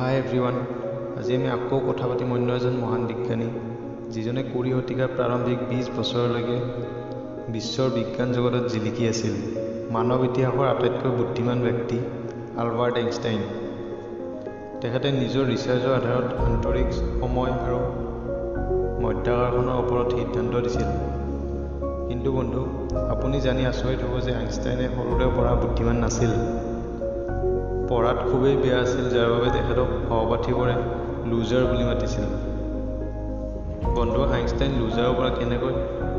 হাই everyone, আজি আমি আকৌ কথা পাতিম অন্য এজন মহান বিজ্ঞানী, যিজনে 20 শতিকাৰ প্ৰাৰম্ভিক 20 বছৰলৈকে বিশ্বৰ বিজ্ঞান জগতত জিলিকি আছিল। মানৱ ইতিহাসৰ আটাইতকৈ বুদ্ধিমান ব্যক্তি আলবাৰ্ট আইনষ্টাইন। তেখেতে নিজৰ ৰিচাৰ্চৰ আধাৰত আন্তৰিক সময় আৰু মধ্যাকৰ্ষণৰ ওপৰত সিদ্ধান্ত দিছিল। কিন্তু বন্ধু, আপুনি জানি আচৰিত হ'ব যে আইনষ্টাইনে সৰুৰে পৰা বুদ্ধিমান নাছিল। পঢ়াত খুবেই বেয়া আছিল, যাৰ বাবে তেখেতক সহপাঠীবোৰে লুজাৰ বুলি মাতিছিল। বন্ধু, আইনষ্টাইন লুজাৰৰ পৰা কেনেকৈ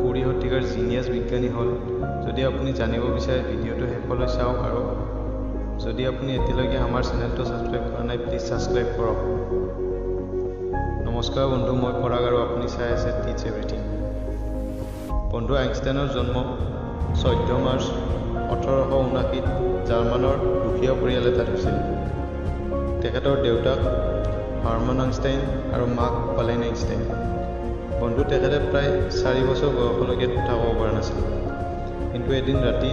20 শতিকাৰ জিনিয়াছ বিজ্ঞানী হ'ল, যদি আপুনি জানিব বিচাৰে ভিডিঅ'টো শেষলৈ চাওক। আৰু যদি আপুনি এতিয়ালৈকে আমাৰ চেনেলটো ছাবস্ক্ৰাইব কৰা নাই, প্লিজ ছাবস্ক্ৰাইব কৰক। নমস্কাৰ বন্ধু, মই পৰাগ আৰু আপুনি চাই আছে টিচ এভৰিথিং। বন্ধু, আইনষ্টাইনৰ জন্ম 14 মাৰ্চ 1879ত জাৰ্মানৰ দুখীয়া পৰিয়াল এটাত হৈছিল। তেখেতৰ দেউতাক হাৰমান আইনষ্টাইন আৰু মাক পালেন আইনষ্টাইন। বন্ধু, তেখেতে প্ৰায় 4 বছৰ বয়সলৈকে কথা ক'ব পৰা নাছিল। কিন্তু এদিন ৰাতি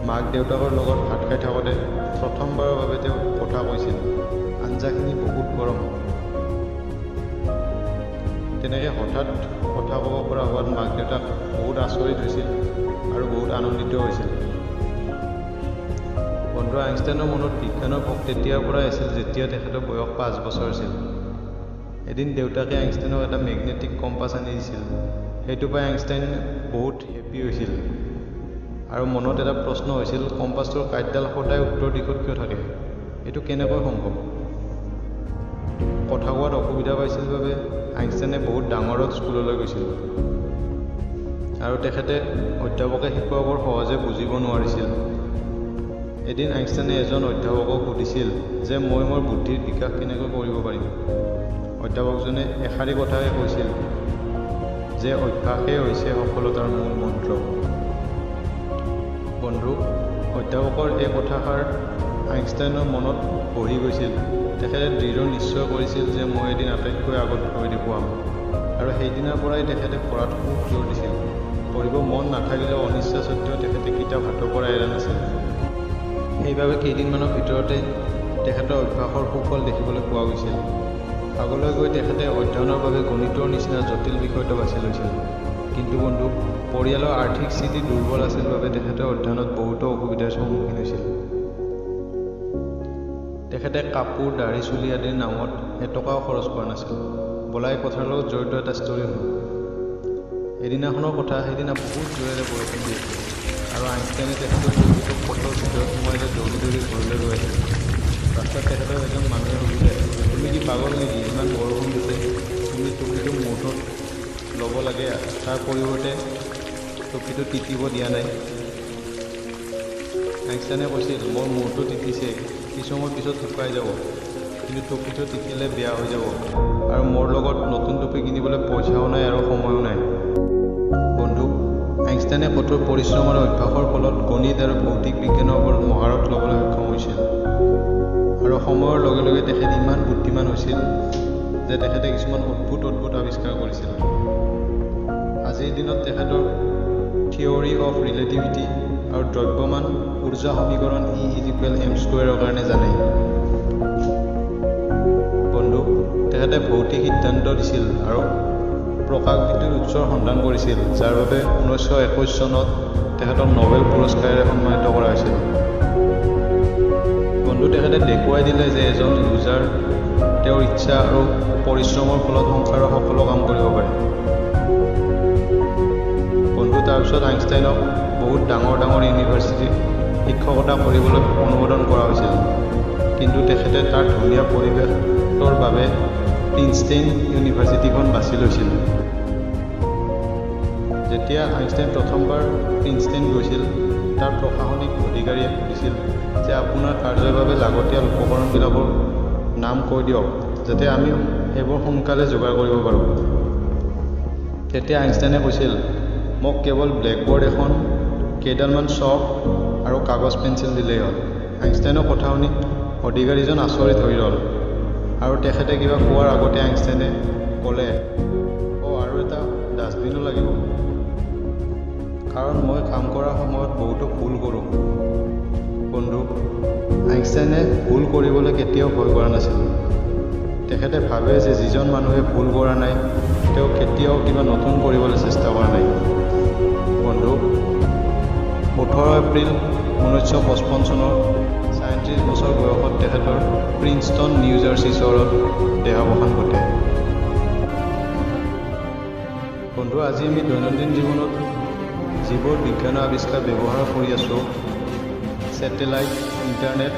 মাক দেউতাকৰ লগত ভাত খাই থাকোঁতে প্ৰথমবাৰৰ বাবে তেওঁ কথা কৈছিল, আঞ্জাখিনি বহুত গৰম। তেনেকৈ হঠাৎ কথা ক'ব পৰা হোৱাত মাক দেউতাক বহুত আচৰিত হৈছিল আৰু বহুত আনন্দিত হৈছিল। বন্ধু, আইনষ্টাইনৰ মনত বিজ্ঞানৰ ভোক তেতিয়াৰ পৰাই আছিল যেতিয়া তেখেতৰ বয়স 5 বছৰ আছিল। এদিন দেউতাকে আইনষ্টাইনক এটা মেগনেটিক কম্পাছ আনি দিছিল। সেইটো পাই আইনষ্টাইন বহুত হেপী হৈছিল আৰু মনত এটা প্ৰশ্ন হৈছিল, কম্পাছটোৰ কাঁইটডাল সদায় উত্তৰ দিশত কিয় থাকে, এইটো কেনেকৈ সম্ভৱ? কথা কোৱাত অসুবিধা পাইছিল বাবে আইনষ্টাইনে বহুত ডাঙৰত স্কুললৈ গৈছিল আৰু তেখেতে অধ্যাপকে শিকোৱাবোৰ সহজে বুজিব নোৱাৰিছিল। এদিন আইনষ্টাইনে এজন অধ্যাপকক সুধিছিল যে মই মোৰ বুদ্ধিৰ বিকাশ কেনেকৈ কৰিব পাৰিম? অধ্যাপকজনে এষাৰি কথাকে কৈছিল যে অভ্যাসেই হৈছে সফলতাৰ মূল মন্ত্ৰ। বন্ধু, অধ্যাপকৰ এই কথাষাৰ আইনষ্টাইনৰ মনত বহি গৈছিল। তেখেতে দৃঢ় নিশ্চয় কৰিছিল যে মই এদিন আটাইতকৈ আগত গৈ দেখুৱাম। আৰু সেইদিনাৰ পৰাই তেখেতে পঢ়াত খুব জোৰ দিছিল। পঢ়িব মন নাথাকিলেও অনিচ্ছা সত্ত্বেও তেখেতে কিতাপ হাতৰ পৰা এৰা নাছিল। সেইবাবে কেইদিনমানৰ ভিতৰতে তেখেতৰ অভ্যাসৰ সুফল দেখিবলৈ পোৱা গৈছিল। আগলৈ গৈ তেখেতে অধ্যয়নৰ বাবে গণিতৰ নিচিনা জটিল বিষয়টো বাছি লৈছিল। কিন্তু বন্ধু, পৰিয়ালৰ আৰ্থিক স্থিতি দুৰ্বল আছিল বাবে তেখেতে অধ্যয়নত বহুতো অসুবিধাৰ সন্মুখীন হৈছিল। তেখেতে কাপোৰ, দাঢ়ি, চুলি আদিৰ নামত এটকাও খৰচ কৰা নাছিল। ব'লা এই কথাৰ লগত জড়িত এটা ষ্টৰী শুনো। এদিনাখনৰ কথা, সেইদিনা বহুত জোৰেৰে বৰষুণ দি আছিল আৰু আইনষ্টাইনে তেখেতৰ টুপিটো কোটৰ ভিতৰত সোমাই লৈ দৌৰি দৌৰি ঘৰলৈ গৈ আছিল। ৰাস্তাত তেখেতৰ এজন মানুহে সুধিলে, তুমি কি পাগল নেকি, ইমান বৰষুণ দিছে, তুমি টুপিটো মূৰটোত ল'ব লাগে, তাৰ পৰিৱৰ্তে টুপিটো তিতিব দিয়া নাই। আইনষ্টাইনে কৈছিল, মোৰ মূৰটো তিতিছে, কিছু সময় পিছত শুকাই যাব, কিন্তু টুপিটো তিতিলে বেয়া হৈ যাব আৰু মোৰ লগত নতুন টুপি কিনিবলৈ পইচাও নাই আৰু সময়ো নাই। বন্ধু, আইনষ্টাইনে কঠোৰ পৰিশ্ৰম আৰু অভ্যাসৰ ফলত গণিত আৰু ভৌতিক বিজ্ঞানৰ ওপৰত মহাৰত ল'বলৈ সক্ষম হৈছিল। আৰু সময়ৰ লগে লগে তেখেত ইমান বুদ্ধিমান হৈছিল যে তেখেতে কিছুমান অদ্ভুত অদ্ভুত আৱিষ্কাৰ কৰিছিল। আজিৰ দিনত তেখেতৰ থিয়ৰী অফ ৰিলেটিভিটি আৰু দ্ৰব্যমান উৰ্জা সমীকৰণ ই is equal M স্কুৱেৰৰ কাৰণে জানে। বন্ধু, তেখেতে ভৌতিক সিদ্ধান্ত দিছিল আৰু প্ৰকাশ বিদ্যুৎ উৎসৰ সন্ধান কৰিছিল, যাৰ বাবে 1921 চনত তেখেতক নোবেল পুৰস্কাৰেৰে সন্মানিত কৰা হৈছিল। বন্ধু, তেখেতে দেখুৱাই দিলে যে এজন লুজাৰ তেওঁৰ ইচ্ছা আৰু পৰিশ্ৰমৰ ফলত সংসাৰৰ সকলো কাম কৰিব পাৰে। বন্ধু, তাৰপিছত আইনষ্টাইনক বহুত ডাঙৰ ডাঙৰ ইউনিভাৰ্চিটিত শিক্ষকতা কৰিবলৈ অনুমোদন কৰা হৈছিল। কিন্তু তেখেতে তাৰ ধুনীয়া পৰিৱেশটোৰ বাবে প্ৰিন্সটেইন ইউনিভাৰ্চিটিখন বাছি লৈছিল। যেতিয়া আইনষ্টাইন প্ৰথমবাৰ প্ৰিন্সটেইন গৈছিল, তাৰ প্ৰশাসনিক অধিকাৰীয়ে সুধিছিল যে আপোনাৰ কাৰ্যৰ বাবে লাগতিয়াল উপকৰণবিলাকৰ নাম কৈ দিয়ক, যাতে আমি সেইবোৰ সোনকালে যোগাৰ কৰিব পাৰোঁ। তেতিয়া আইনষ্টাইনে কৈছিল, মোক কেৱল ব্লেকবৰ্ড এখন, কেইডালমান চক আৰু কাগজ পেঞ্চিল দিলেই হ'ল। আইনষ্টাইনৰ কথা শুনি অধিকাৰীজন আচৰিত হৈ ৰ'ল আৰু তেখেতে কিবা কোৱাৰ আগতে আইনষ্টাইনে ক'লে, অ' আৰু এটা ডাষ্টবিনো লাগিব, কাৰণ মই কাম কৰাৰ সময়ত বহুতো ভুল কৰোঁ। বন্ধু, আইনষ্টাইনে ভুল কৰিবলৈ কেতিয়াও ভয় কৰা নাছিল। তেখেতে ভাবে যে যিজন মানুহে ভুল কৰা নাই, তেওঁ কেতিয়াও কিবা নতুন কৰিবলৈ চেষ্টা কৰা নাই। বন্ধু, 18 এপ্ৰিল 1955 চনৰ 37 বছৰ বয়সত তেখেতৰ প্ৰিন্সটন, নিউ জাৰ্চি চহৰত দেহাৱসান ঘটে। বন্ধু, আজি আমি দৈনন্দিন জীৱনত যিবোৰ বিজ্ঞানৰ আৱিষ্কাৰ ব্যৱহাৰ কৰি আছোঁ, ছেটেলাইট, ইণ্টাৰনেট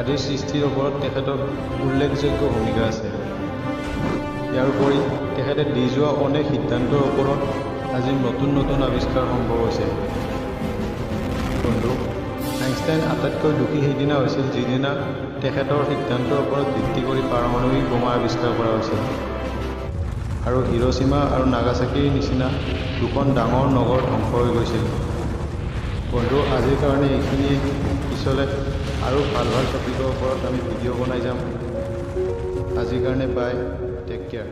আদিৰ সৃষ্টিৰ ওপৰত তেখেতৰ উল্লেখযোগ্য ভূমিকা আছে। ইয়াৰ উপৰি তেখেতে দি যোৱা অনেক সিদ্ধান্তৰ ওপৰত আজি নতুন নতুন আৱিষ্কাৰ সম্ভৱ হৈছে। বন্ধু, আইনষ্টাইন আটাইতকৈ দুখী সেইদিনা হৈছিল, যিদিনা তেখেতৰ সিদ্ধান্তৰ ওপৰত ভিত্তি কৰি পাৰমাণৱিক বোমা আৱিষ্কাৰ কৰা হৈছিল আৰু হিৰোচিমা আৰু নাগাচাকিৰ নিচিনা দুখন ডাঙৰ নগৰ ধ্বংস হৈ গৈছিল। বন্ধু, আজিৰ কাৰণে এইখিনিয়ে। পিছলৈ আৰু ভাল ভাল টপিকৰ ওপৰত আমি ভিডিঅ' বনাই যাম। আজিৰ কাৰণে বাই, টেক কেয়াৰ।